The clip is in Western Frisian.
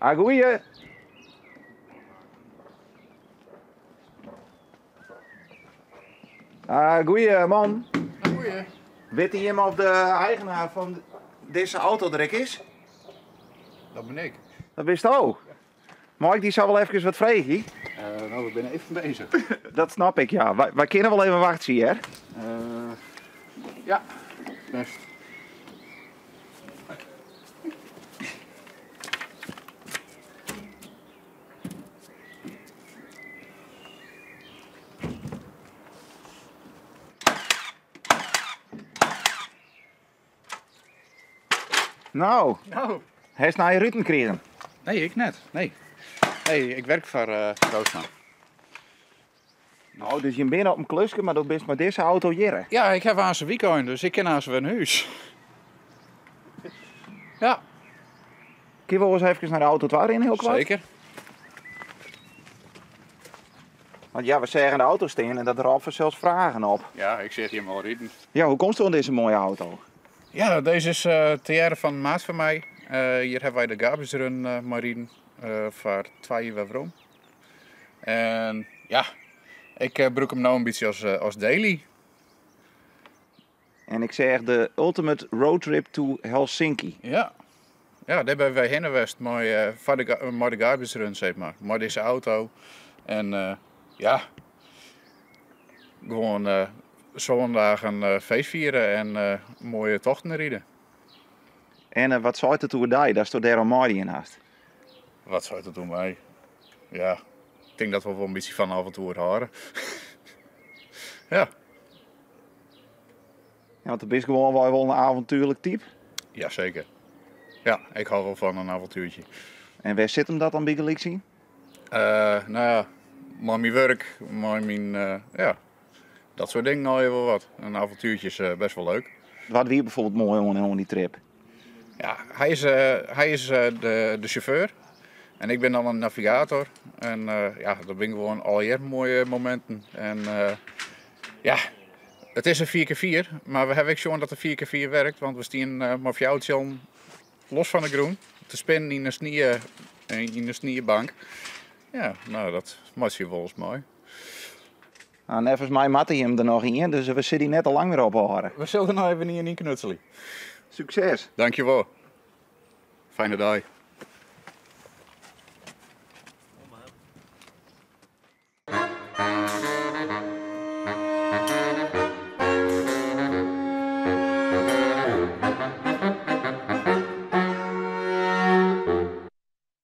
Ah, goeie. Ah, goeie man. Goeie. Witte jimme of de eigenaar fan dizze auto der ek is? Dat bin ik. Dat bisto? Mei ik dy sa wol efkes wat freegje? Uh, no, we binne even bezich. Dat snap ik, ja. Wy, wy kinne wol even wachtsje, hear. Uh, ja, best. No, No. hast nije ruten krigen? Nee, ik net. Nee. Nee, ik werk foar uh, Roosma. No, dus jim binne op in kluske, mar do bist mei dizze auto hjirre. Ja, ik ha aanst weekend, dus ik kin aanst wer nei hûs. Ja. Kinne we wolris efkes nei de auto ta rinne, hiel koart? Seker. Want ja, we seagen de auto stean en dat rôp fansels fragen op. Ja, ik seach jim al riden. Ja, hoe komsto oan dizze moaie auto? Ja, dizze is uh, tegearre fan in maat fan my. Uh, hjir hawwe wy de garbage run uh, mei riden foar twa jier wer werom. En ja, ik brûk him no in bytsje as, as daily. En ik seach de Ultimate Road Trip to Helsinki. Ja, ja dêr binne wy hinne west mei, foar de, mei de garbage run, sis mar. Mei dizze auto. En uh, ja, gewoan uh, sân dagen uh, feest fiere en uh, moaie tochten ride. En wat seit it oer dy, datsto dêroan meidien hast? Wat seit it oer my? Ja, ik tink dat we wol in bytsje fan avontoer hâlde. Ja. Ja, want do bist gewoanwei wol in avontuerlik type. Jaseker. Ja, ik hâld wol fan in avontuertsje. En wêr sit him dat dan bygelyks yn? Uh, no ja, mei myn wurk, mei myn, uh, ja, dat soart dingen al wol wat. In avontuertje is uh, best wol leuk. Wat wie bijvoorbeeld moai oan dy trip? Ja, hy is de sjauffeur en ik bin dan in navigator. En ja, dat binne gewoan allegear moaie mominten. En ja, it is in 4x4, mar we hawwe ek sjoen dat de 4x4 wurket, want we stiene mei fjouwer tsjillen los fan de grûn te spinnen yn de sniebank. Ja, no, dat meitsje je wolris mei. No, neffens my moatte jim der noch ien, dus we sille dy net te lang mear ophâlde. We sille der noch even ien yn knutselje. Sukses! Dankjewol. Fijne dei.